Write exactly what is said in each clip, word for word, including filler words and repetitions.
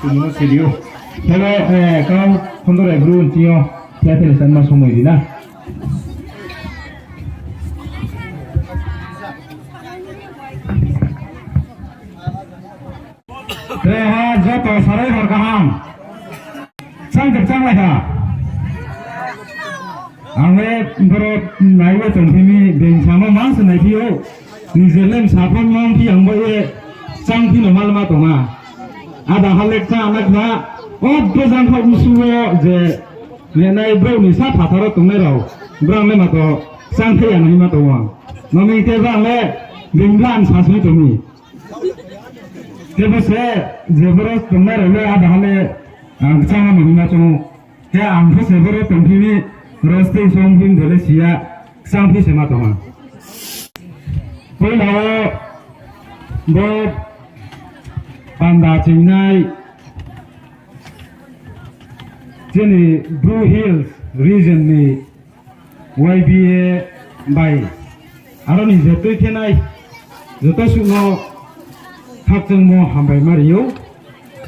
Tini no siri ou. Tele, eh, kau Phondorai Bru nching yo, tele tele sanma somoi ri na. Tre ha joto sarai hor kaham. Chang khe chang lai ha. Ang le boro nai ye tongphi mi, being samo mang se naiphi ou. Nijer le msa pho mang phi ang bo ye chang phi no malma tong ha. Ada ha le chang na khna, o bojang kha usu wo je nenai brouh ni sa phathar wo tongnai rao, brang le ma to chang khe ya nai ma tong ou. Mami khe brang le being blan sa soi tong mi. Khe bo se, je boro tongnai rao le ada ha le, ang kchang ha no hingma chung ou. Khe ang pho se boro tongphi mi, rostei song phi de le si ya, kchang phi se ma tong ha. Poila wo bo panda chingnai chini Bru Hills region ni Y B A bai aro ni je tuithenai joto suh no khakchangmo hambai ma ri ou.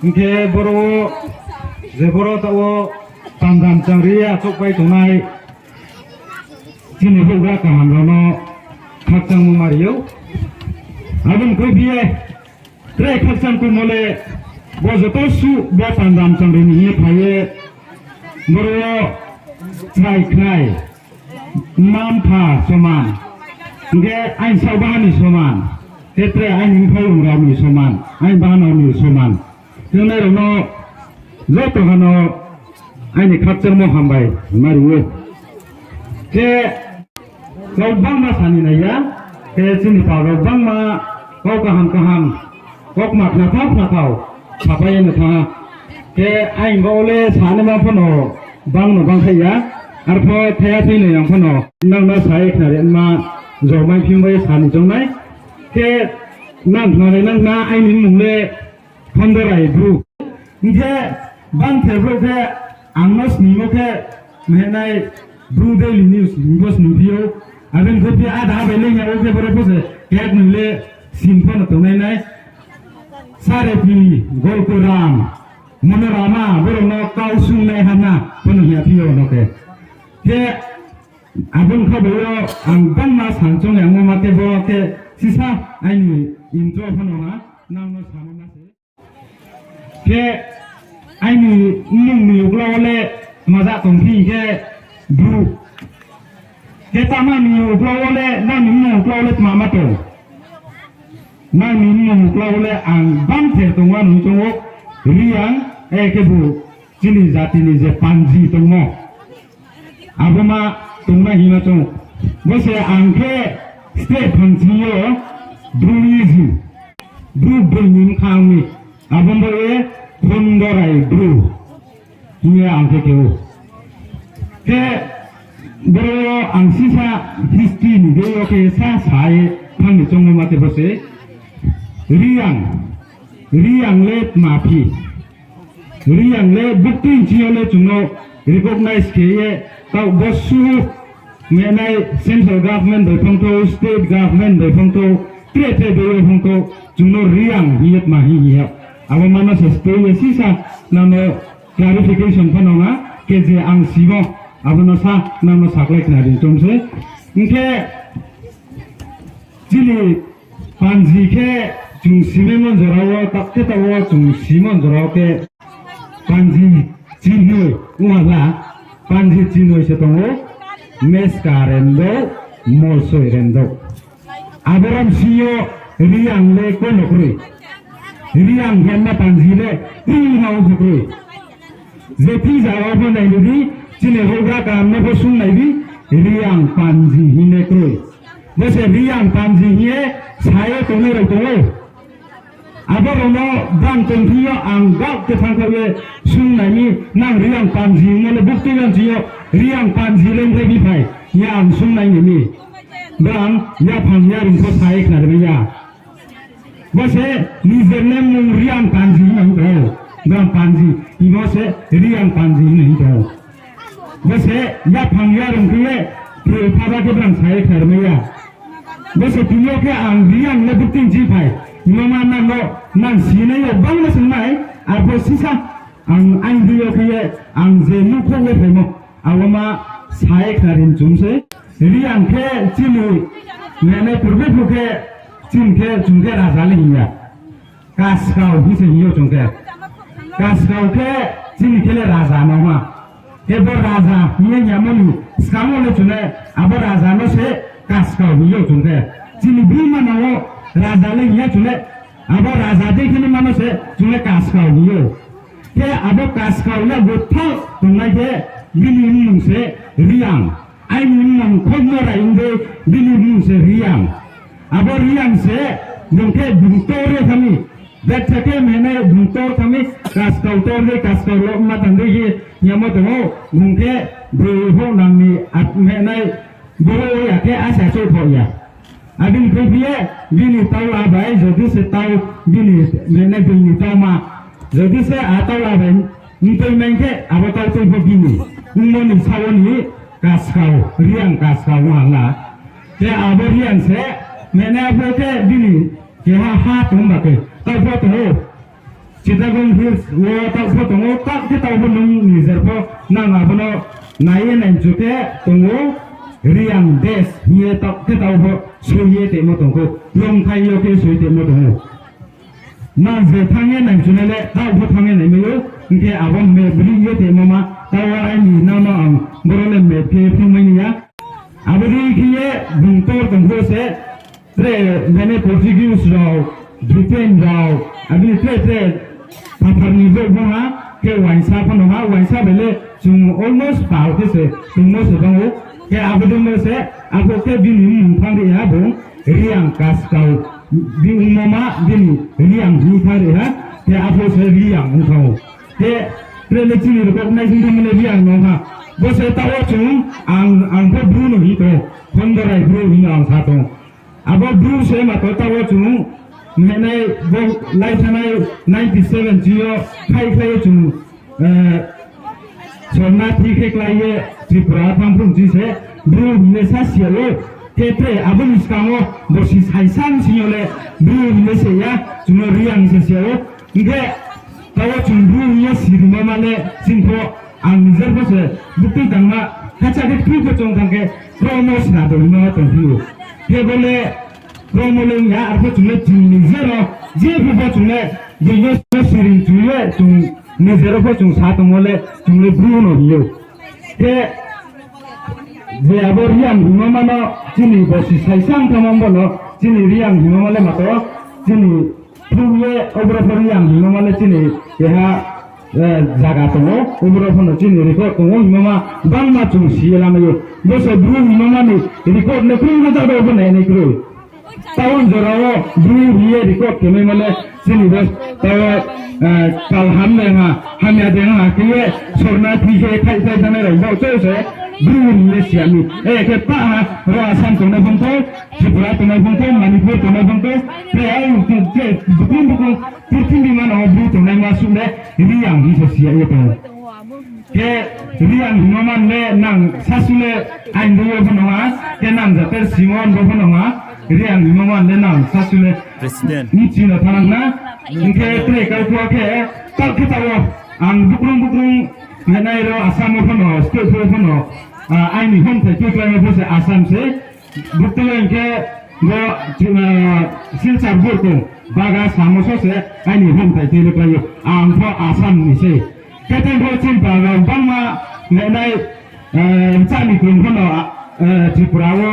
Hing khe boro wo je boro taoh wo panda mchang ri ye achouhpai tongnai chini houhgra kaham rao no khakchangmo ma ri ou. Abo ni khuiphi ye tre khakchang kumo le bo joto suh bo panda mchang ri ni hing ye phai ye boro wo chrai khnai mma mpha soman, hing khe aini saohbaha ni soman, khe tre aini mphaiyong rao ni soman, aini bahanao ni soman. Tongnai rao no joto ha no aini khakchangmo hambai ma ri ou. Khe kau gbangma sa ni nai ya, khe chini pal rao gbangma kau kaham kaham, kaukma khnathao khnathao sapai ye no thanng ha. Khe aini bo le sanaima pho no bang no bangkhlai ya, arpho thaiha thai noi ang pho no nang no sa ye khnari ma jomai phim bai sa ni choungnai. Khe nang khnari nang na aini mmung le Phondorai Bru. Hing khe bangther brouh khe ang no snimo khe mehnai Bru Daily News hing bo sniphi ou. Abo ni khuiphi ada ha bai le hing ya ou khe boro pho se keknoi le sin pho no tongnai nai. Sarephi, Golpuram, Monorama, boro no kau sungnai ha na pho no hing ya phi ou no khe. Khe abo ni kha bai yo ang gbangma san choung ya ongmo ma khe bo khe sisa aini intro pho no ha, nang no samo ma se. Khe aini mmung ni uklau wo le tma ja tongphi hing khe Bru. Khe tma ni uklau wo le, nang ni mmung uklau wo le tma ma tong? Nang ni mmung uklau wo le ang bangther tongma nung choung ou, Reang, akhe bo chini jati ni je panji tongmo. Abo ma tongma hingma chung. Bo se ang khe state phanchi yo Bru ni ji, Bru broi ni mkha ang ni. Abo bo ye Phondorai Bru hing ye ang khe khe ou. Khe boro ang sisa history ni dei yo khe sa sa ye thanng ni choungmo ma khe bo se Reang, Reang le tma phi. Reang le buktui nching yo le chung no recognize khe ye, taoh bo suh mehnai central government bai phongthou, state government bai phongthou, tre tre bai phongthou, chung no Reang hing ye tma hing hing ya. Abo ma no se stay ye sisa nang no clarification pho no ha, khe je ang simo, abo no sa, nang no sakhlai khnari choung se. Hing khe chini panji khe chung simimo jora wo, taoh khe taoh wo chung simo jora wo khe panji chinoi, ong ha la, panji chinoi se tong ou, Meska Remdou, Molsoi Remdou. Abo rom si yo Reang le kono kroi. Reang hingma panji le ri ha wo pho kroi. Je thing zaga wo pho nai di, chini houhgra kaham no pho sung nai di, Reang panji hing ye kroi. Bo se Reang panji hing ye sa ye tongnai rao tong ou. Abo rao no brang tongphi yo ang gak khe thanngkhaoh ye sung nai mi, nang Reang panji hingmo le buktui yo nching yo Reang panji le nthai bi phai hing ye ang sung nai ni mi. Brang yaphang yaring pho sa ye khnari mai ya. Bo se nijer le mmung Reang panji hing ye tong ou. Brang panji hingmo se Reang panji hing ye tong ou. Bo se yaphang yaring khe ye, phroi phaba khe brang sa ye khnari mai ya. Bo se tini yo khe ang Reang le buktui nching phai. Hingmo ma nang no, nang sinai yo bangma sung nai, Arphuh sisa ang aini deing yo khe ye ang je nuhkhouh ye phaimo, abo ma sa ye khnari mchum se. Reang khe chini, mene purbe phuh khe chini khe chung khe raja le hing ya. Kaskau hing se hing yo chung khe. Kaskau khe chini khe le raja no ma. Khe bo raja hing ye hingmo ni skang wo le chung le abo raja no se kaskau hing yo chung khe. Chini bima no wo raja le hing ya chung le, abo raja dei khe ni ma no se chung le kaskau hing yo. Khe abo kaskau le buthaoh tongnai khe bini mmung se Reang. Aini mmung khormo rai ong dei, bini mmung se Reang. Abo Reang se bung khe bung tor ye thanng mi. Betha khe mene bung tor thanng mi, kaskau tor dei, kaskau lo ma tang dei ye hingmo tong ou, bung khe broi houhnang ni at-, mene boro ya khe asa chouhphoh ya. Abini khe phi ye bini taula bai, jodi se tau bini, mene bini tauma, jodi se a taula bai mtoi mai khe abo tau tui pho bini. Ongmo ni sa wo ni kaskau, Reang kaskau ong ha la. Khe abo Reang se, mene abo khe bini keha ha tong ba khe, taoh pho tong ou. Chittagong Hills wo taoh pho tong ou, taoh khe taoh pho nung nijer pho nang abo no nai ye naimchu khe tong ou, Reang Des hing ye taoh khe taoh pho soi ye tongmo tong khou, Longthai yo khe soi tongmo tong ou. Nang je thanng ye naimchunai le taoh pho thanng ye naimai ou, hing khe abo map ri ye tongmo ma, taoh wo aini nang no ang boro le map khe phnuhmai ni ya. Abo dei khe ye bung tor tong pho se, tre, mene Portuguese rao, Britain rao, abini tre tre phathar ni brouh pho ha, khe uaingsa pho no ha, uaingsa bai le chung almost pal khe se tongmo se bang ou, khe abo dei mo se, abo khe bini mmung thanng ri ha bung, Reang kaskau, bini ongmo ma bini Reang hing thanng ri ha, khe abo se Reang ong thanng ou. Khe tre le chini recognize ong thanngmo le Reang no ha. Bo se taoh wo chung, ang, ang pho Bru no hing tong, Khondorai Bru hing no ang sa tong. Abo Bru se ma to taoh wo chung, mene bo lai thanai ninety seven chi yo, khaikhlai ye chung, sornathi khe klái ye Tripura thanng phrung chi se, Bru hing ye sa sia ou, khe tre abo ni skang wo borsi saisa ni sing yo le Bru hing ye se ya, chung no Reang se sia ou, hing khe taoh wo chung Bru hing ye sirimo ma le chini pho ang nijer pho se buktui tangma, khacha khe kri khe chung thanng khe, kromo sna tongmo tongphi ou. Khe bo le kromo le ong ya, arpho chung le chini nijer wo, jepho pho chung le, je yo siring chu ye, chung nijer wo pho chung sa tongmo le, chung le Bru no hing ou. Khe je abo Reang hingmo ma no, chini borsi saisa ong thanngmo bo no, chini Reang hingmo ma le ma to, chini Bru ye oboro pho Reang hingmo ma le chini keha, zaga tong ou, oboro pho no chini record tong ou hingmo ma bangma chung si ye lamai ou. Bo se Bru hingmo ma ni record le kroi ha, taoh pho nai nai kroi. Taoh jora wo Bru hing ye record khe maimo le chini bo taoh, kalham de ha, hamya de ha khe ye sornathi khe khaikhlai thanai rao baoh chouh se Bru hing ye si ya mi. Khe pah ha, ro Assam tongnai phung thou, Tripura tongnai phung thou, Manipur tongnai phung thou, tre ai, tre, bukhung bukhung, purthimbi ma no Bru tongnai ma suh le Reang hing se si ya ye tong ou. Khe Reang hingmo ma le nang sasu le aini bo pho no ha, khe nang jater Simon bo pho no ha, Reang hingmo ma le nang sasu le bchi no thanng na, hing khe tre kauphuh khe, taoh khe taoh wo, ang bukrung bukrung, nai ro Assam wo pho no, state pho no, aini homthai tuiklai pho se Assam se, buktui hing khe bo, Silchar burkong, Baga samo so se aini homthai tuiklai ou, ang pho Assam ni se. Khe tei pho chini pal rao bangma, nai, chani krung pho no, Tripura wo,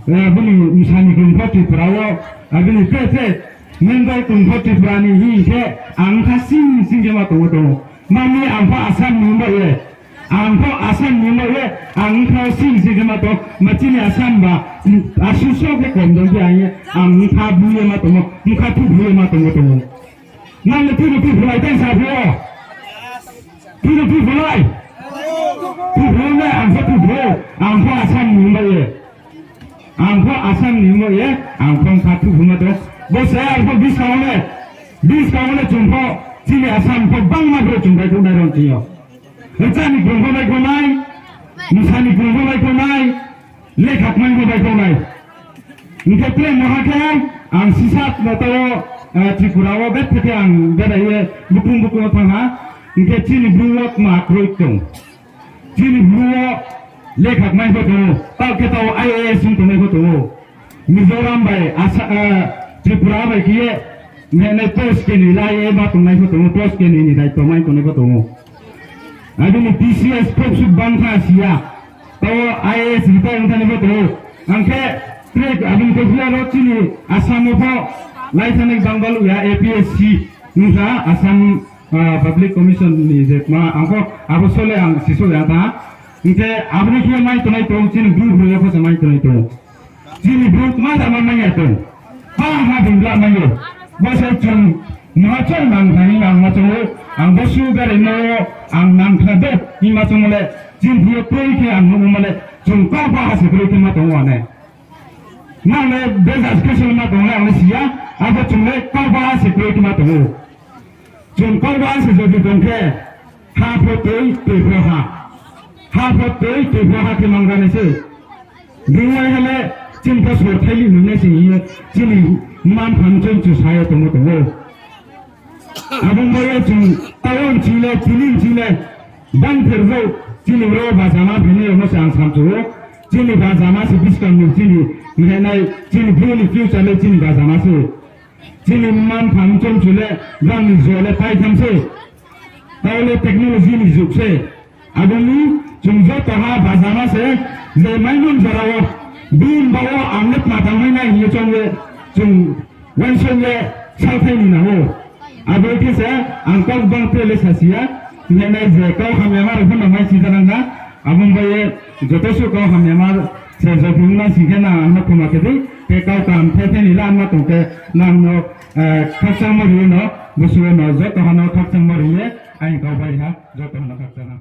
bini msani krung pho Tripura wo, bini tre tre, Bengal krung pho Tripura ni hing khe, ang kha sing sing khe ma tong ou tong ou. Mami ang pho Assam ni ongba ye, ang pho Assam ni ongba ye, ang kha sing sing khe ma tong, ma chini Assam ba, asuh so khe kom dong khe ang ye, ang kha bu ye ma tong ou, kha thu bu ye ma tong ou tong ou. Nang le thu no thu phulai tang sa phuh ou. Thu no thu phulai. Thu phulai, ang pho thu phulai, ang pho Assam ni ongba ye. Ang pho Assam ni ongba ye, ang pho kha thu phuma tong. Bo se ang pho buskang wo le, buskang wo le chung pho, chini Assam pho bangma brouh chung baihkhouhnai rao chini yo. Rcha ni krung pho baihkhouhnai, msa ni krung pho baihkhouhnai, lekha kmai pho baihkhouhnai. Hing khe tre maha khe, ang sisa no taoh wo, Tripura wo betha khe ang berai ye bukung bukung wo thanng ha, hing khe chini Bru wo tma kroi tong. Chini Bru wo lekha kmai pho tong ou, taoh khe taoh I A S ong tongnai pho tong ou. Mizoram bai Tripura bai khe ye, nai post keni la ye ma tongnai pho tong ou, post keni ni daito mai tongnai pho tong ou. Abo ni T C S pho suk bang tha si ya. Taoh I A S retire ong thani pho tong ou. Ang khe tre abo ni khe phi ya ro chini Assam wo pho lai thani bang baluh ya A P S C ong tha Assam Public Commission ni je tma ang pho abo sole ang sisouh ya tha. Hing khe abo ni khe mai tongnai tong, chini Bru Bru yo pho se mai tongnai tong. Chini Bru tma tama mai ya tong. Pa ha bung la mai yo. Bo se chung maha chong nang thani nang ma chong ou. Ang bo su gari no ang nang khna de hing ma chong le. Chini Bru kroi khe ang nuhmo le. Chung kau ba ha se kroi khe ma tong ou ane. Nang le bejak khe se ma tong le ang le si ya. Abo chung le kau ba ha se kroi khe ma tong ou. Chung kau ba se jodi tong khe, ha pho toi, toi pho ha. Ha pho toi, toi pho ha khe mang ra nai se. Bini wai ha le chini pho sor thaili nungnai se hing ye chini mma-mpha mchoi mchu sa ye tongmo tong ou. Abo bai ye chung taoh wo ching le, tini ching le, bangther rao chini ro bajama phainai rao no se ang samchu ou. Chini bajama se buskang ni chini, nai nai chini Bru ni future le chini bajama se. Chini mma-mpha mchoi mchu le, brang ni jo le paitham se. Taoh le technology ni jug se. Abo ni chung joto ha bajama se, je maimon jora wo, bini ba wo ang le tma tangmai nai hing ye chong ye, chung uaingsouh ye salthai ni nang ou. Abo khe se ang kau bang tre le sasi ya, hing khe nai je kau hamyama rao pho no mai si janang na, abo bai ye joto suh kau hamyama se jodi ong na sing khe nang ang no khoma khe di, khe kau kaham the the ni la ma tong khe nang no khakchangmo ri ye no, busu wo no joto ha no khakchangmo ri ye, aini kau bai ha, joto ha no khakchang ha.